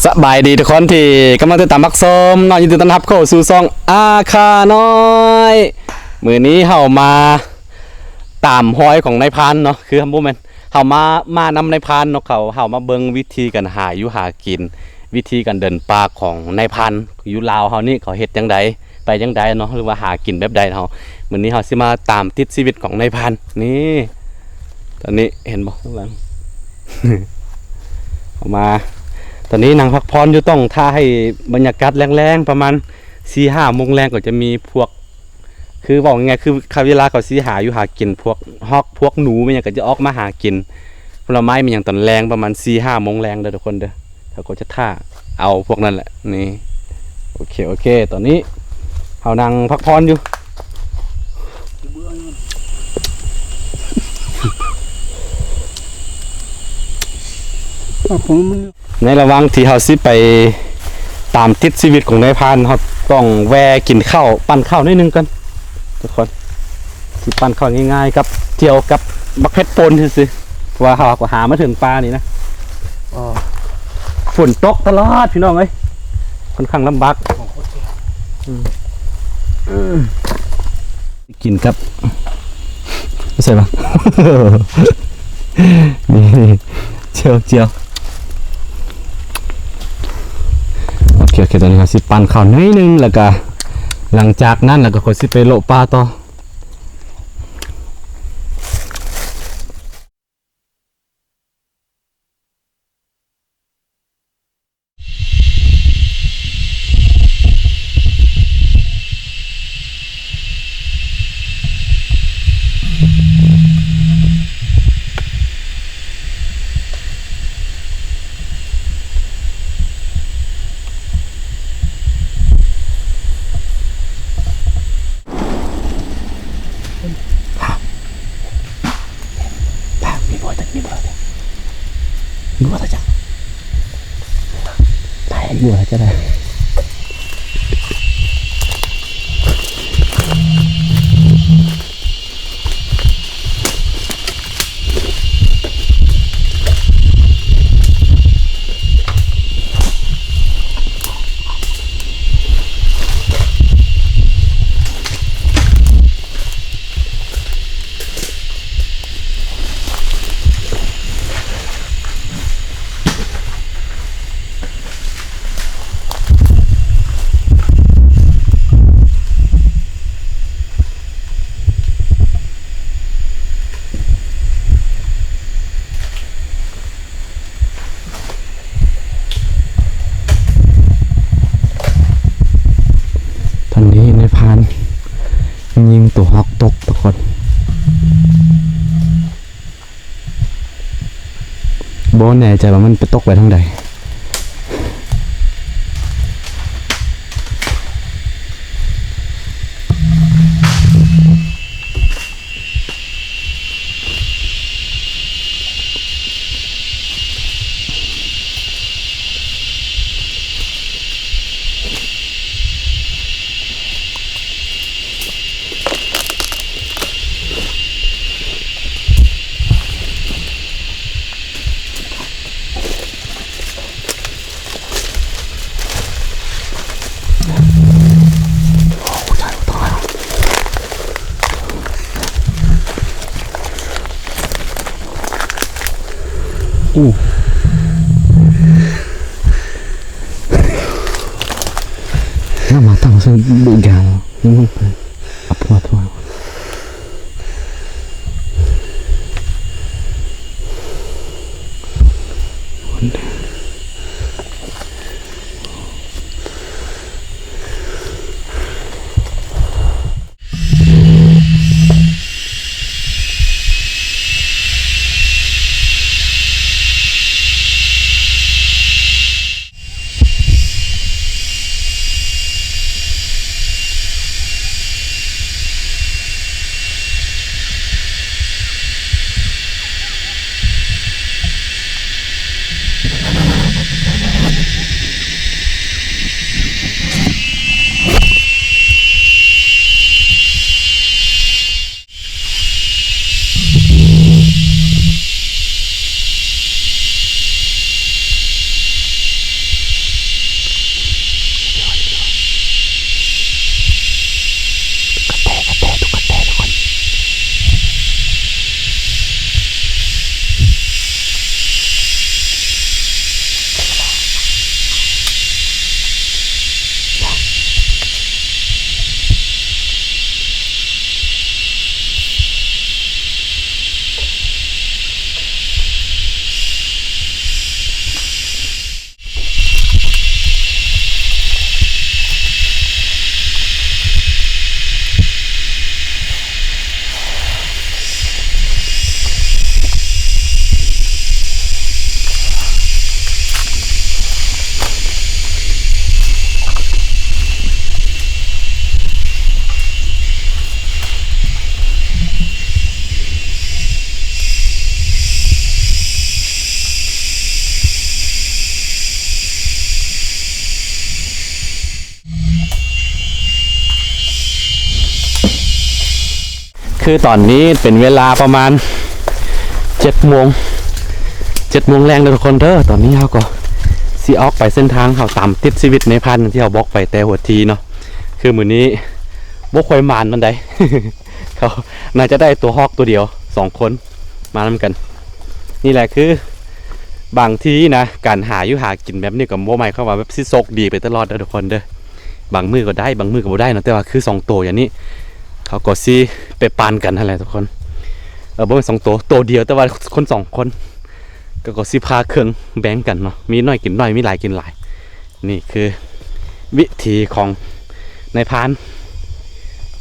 ສະບາຍດີທຸກຄົນທີ່ກຳລັງຕິດຕາມຮັບຊົມເນາະ, ຍິນດີຕ້ອນຮັບເຂົ້າສູ່ຊ່ອງອາຄານ້ອຍ. ມື້ນີ້ເຮົາມາຕາມຮອຍຂອງນາຍພານເນາະ, ຄືບໍ່ແມ່ນ ເຮົາມາ ມານຳນາຍພານເນາະ, ເຂົາ ເຮົາມາເບິ່ງວິທີການຫາຢູ່ຫາກິນ, ວິທີການເດີນປ່າຂອງນາຍພານຢູ່ລາວເຮົານີ້ ເຂົາເຮັດຈັ່ງໃດ ໄປຈັ່ງໃດເນາະ ຫຼືວ່າຫາກິນແບບໃດເນາະ. ມື້ນີ້ເຮົາຊິມາຕາມຕິດຊີວິດຂອງນາຍພານ. ນີ້ ຕອນນີ້ເຫັນບໍ່ ຂ້າງຫຼັງ ເຮົາມາ ຕອນນີ້ນັ່ງພັກຜ່ອນຢູ່ ຕ້ອງຖ້າໃຫ້ບັນຍາກາດແລງໆ ປະມານສີ່ຫ້າໂມງແລງ ກໍຈະມີພວກ ຄືເວົ້າງ່າຍໆ ຄືເວລາເຂົາຊິຫາຢູ່ຫາກິນ ພວກຮອກ ພວກໜູແມ່ນຫຍັງ ກໍຈະອອກມາຫາກິນຜົນລະໄມ້ແມ່ນຫຍັງຕອນແລງ ປະມານສີ່ຫ້າໂມງແລງເດີທຸກຄົນເດີ. ເຂົາກໍຈະຖ້າເອົາພວກນັ້ນແຫຼະ. ນີ້ ໂອເຄ ໂອເຄ ຕອນນີ້ເຮົານັ່ງພັກຜ່ອນຢູ່. ໃນລະຫວ່າງທີ່ເຮົາຊິໄປຕາມຕິດຊີວິດຂອງນາຍພານ ເຮົາຕ້ອງແວ່ກິນເຂົ້າ ປັ້ນເຂົ້າໜ້ອຍໜຶ່ງກ່ອນທຸກຄົນ. ຊິປັ້ນເຂົ້າງ່າຍໆ ກັບ ຈຽວກັບບັກເຜັດປົ່ນຊື່ໆ ເພາະວ່າເຮົາກໍຫາມາເຖິງປ່ານີ້ນະ. ຝົນຕົກຕະຫຼອດພີ່ນ້ອງເອີຍ ຂ້ອນຂ້າງລຳບາກ. ກິນກັບ ໃສ່ບາ ນີ້ ຈຽວ ຈຽວ. ໂອເຄ ໂອເຄ ຕອນນີ້ເຮົາຊິປັ້ນເຂົ້າໜ້ອຍໜຶ່ງ ແລ້ວກະ ຫຼັງຈາກນັ້ນແລ້ວກໍຄ່ອຍຊິໄປເລາະປ່າຕໍ່. ມີບໍ່ ມີບໍ່ ມີບໍ່ ໄດ້ຢູ່ ໄດ້ ໄດ້. ຕອນນີ້ນາຍພານຍິງໂຕຮອກຕົກທຸກຄົນ. ບໍ່ແນ່ໃຈວ່າມັນໄປຕົກໄປທາງໃດ. Nama tang sa bugal. Apa tu? ຄືຕອນນີ້ເປັນເວລາປະມານເຈັດໂມງ ເຈັດໂມງແລງເດີທຸກຄົນເດີ. ຕອນນີ້ເຮົາກໍຊິອອກໄປເສັ້ນທາງເຮົາຕາມຕິດຊີວິດນາຍພານທີ່ເຮົາບອກໄປແຕ່ຫົວທີເນາະ. ຄືມື້ນີ້ບໍ່ຄ່ອຍໝານປານໃດ ເຂົາໜ້າຈະໄດ້ຕົວຮອກຕົວດຽວສອງຄົນ ມານຳກັນ. ນີ້ແຫຼະຄືບາງທີນະ ການຫາຢູ່ຫາກິນແບບນີ້ກໍບໍ່ໝາຍຄວາມວ່າແບບຊິໂຊກດີໄປຕະຫຼອດເດີທຸກຄົນເດີ. ບາງມື້ກໍໄດ້ ບາງມື້ກໍບໍ່ໄດ້ເນາະ. ແຕ່ວ່າຄືສອງໂຕຢ່າງນີ້ ເຂົາກໍຊິໄປປານກັນຫັ້ນແຫຼະທຸກຄົນ. ເອີ ບໍ່ແມ່ນສອງໂຕ ໂຕດຽວ ແຕ່ວ່າຄົນສອງຄົນ ກໍ ກໍຊິພາເຄິ່ງແບ່ງກັນເນາະ. ມີໜ້ອຍກິນໜ້ອຍ ມີຫຼາຍກິນຫຼາຍ. ນີ້ຄືວິຖີຂອງນາຍພານ.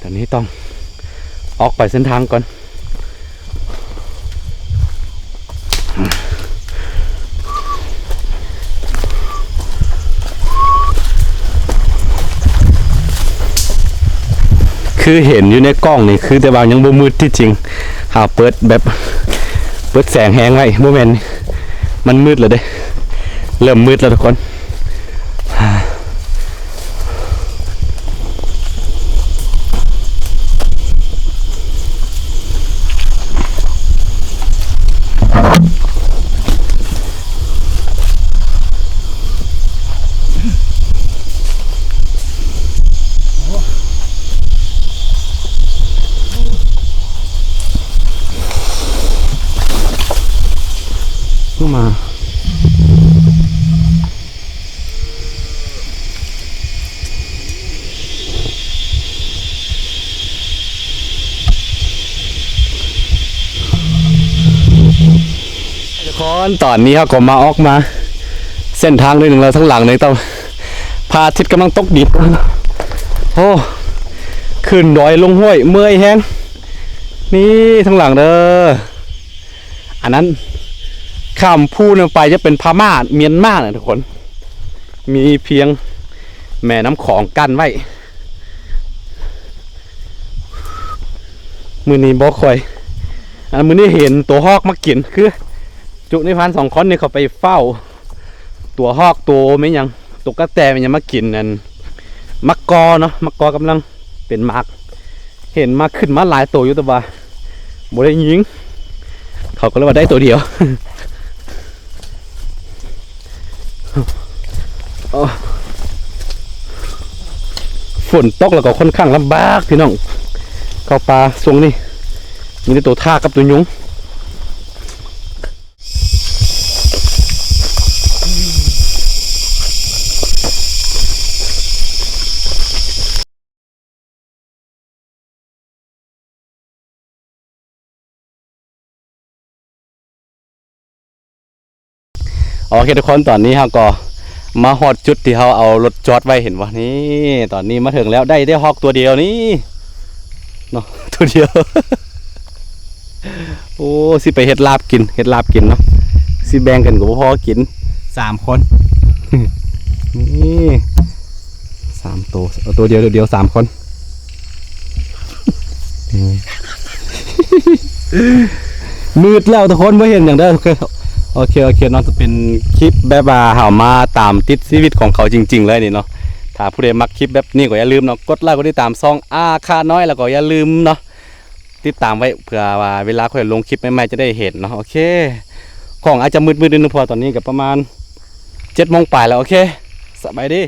ຕອນນີ້ຕ້ອງອອກໄປເສັ້ນທາງກ່ອນ. ຄືເຫັນຢູ່ໃນກ້ອງນີ້ ຄືແຕ່ວ່າຍັງບໍ່ມືດ. ທີ່ຈິງເຮົາເປີດແບບ ເປີດແສງແຮງໄວ້ ບໍ່ແມ່ນ ມັນມືດແລ້ວເດ້ ເລີ່ມມືດແລ້ວທຸກຄົນ. ມາ ທຸກຄົນ ຕອນນີ້ເຮົາກໍມາ ອອກມາເສັ້ນທາງໜ້ອຍໜຶ່ງແລ້ວ. ທາງຫຼັງນີ້ຕ້ອງ ພະອາທິດກຳລັງຕົກດິນ. ໂອ້ ຂຶ້ນດອຍລົງຫ້ວຍ ເມື່ອຍແຮງ. ນີ້ທາງຫຼັງເດີ ອັນນັ້ນຂ້າມພູນັ້ນໄປຈະເປັນພະມ້າ ມຽນມານະທຸກຄົນ. ມີພຽງແມ່ນ້ຳຂອງກັ້ນໄວ້. ມື້ນີ້ບໍ່ຄ່ອຍ ອັນມື້ນີ້ເຫັນຕົວຮອກມາກິນ ຄືຈຸນາຍພານສອງຄົນນີ້ເຂົາໄປເຝົ້າຕົວຮອກ ໂຕແມ່ນຫຍັງ ໂຕກະແຕແມ່ນຫຍັງມາກິນ ອັນໝາກກໍເນາະ ໝາກກໍກຳລັງເປັນໝາກ. ເຫັນມາ ຂຶ້ນມາຫຼາຍໂຕຢູ່ ແຕ່ວ່າບໍ່ໄດ້ຍິງ ເຂົາກໍເລີຍວ່າໄດ້ໂຕດຽວ. ຝົນຕົກແລ້ວກໍຄ່ອນຂ້າງລຳບາກພີ່ນ້ອງ ເຂົ້າປ່າຊ່ວງນີ້ ມີແຕ່ໂຕທາກກັບໂຕຍຸງ. ໂອເຄທຸກຄົນ ຕອນນີ້ເຮົາກໍມາຮອດຈຸດທີ່ເຮົາເອົາລົດຈອດໄວ້ ເຫັນບໍ່ນີ້? ຕອນນີ້ມາເຖິງແລ້ວ ໄດ້ແຕ່ຮອກຕົວດຽວນີ້ເນາະ ຕົວດຽວ. ໂອ້ ຊິໄປເຮັດລາບກິນ ເຮັດລາບກິນເນາະ ຊິແບ່ງກັນກໍບໍ່ພໍກິນ ສາມຄົນ ນີ້ ສາມໂຕ ເອົາໂຕດຽວ ໂຕດຽວ ສາມຄົນ. ມືດແລ້ວທຸກຄົນ ບໍ່ເຫັນຫຍັງເດີ. ໂອເຄ ໂອເຄ ໂອເຄເນາະ ຈະເປັນຄລິບແບບວ່າເຮົາມາຕາມຕິດຊີວິດຂອງເຂົາຈິງໆເລີຍນີ້ເນາະ. ຖ້າຜູ້ໃດມັກຄລິບແບບນີ້ກໍຢ່າລືມເນາະ ກົດໄລ ກົດຕິດຕາມຊ່ອງອາຄານ້ອຍ ແລ້ວກໍຢ່າລືມເນາະ ຕິດຕາມໄວ້ ເພື່ອວ່າເວລາຂ້ອຍລົງຄລິບໃໝ່ໆຈະໄດ້ເຫັນເນາະ. ໂອເຄ ກ້ອງອາດຈະມືດໆໜຶ່ງ ເພາະວ່າຕອນນີ້ກໍປະມານເຈັດໂມງປາຍແລ້ວ. ໂອເຄ ສະບາຍດີ.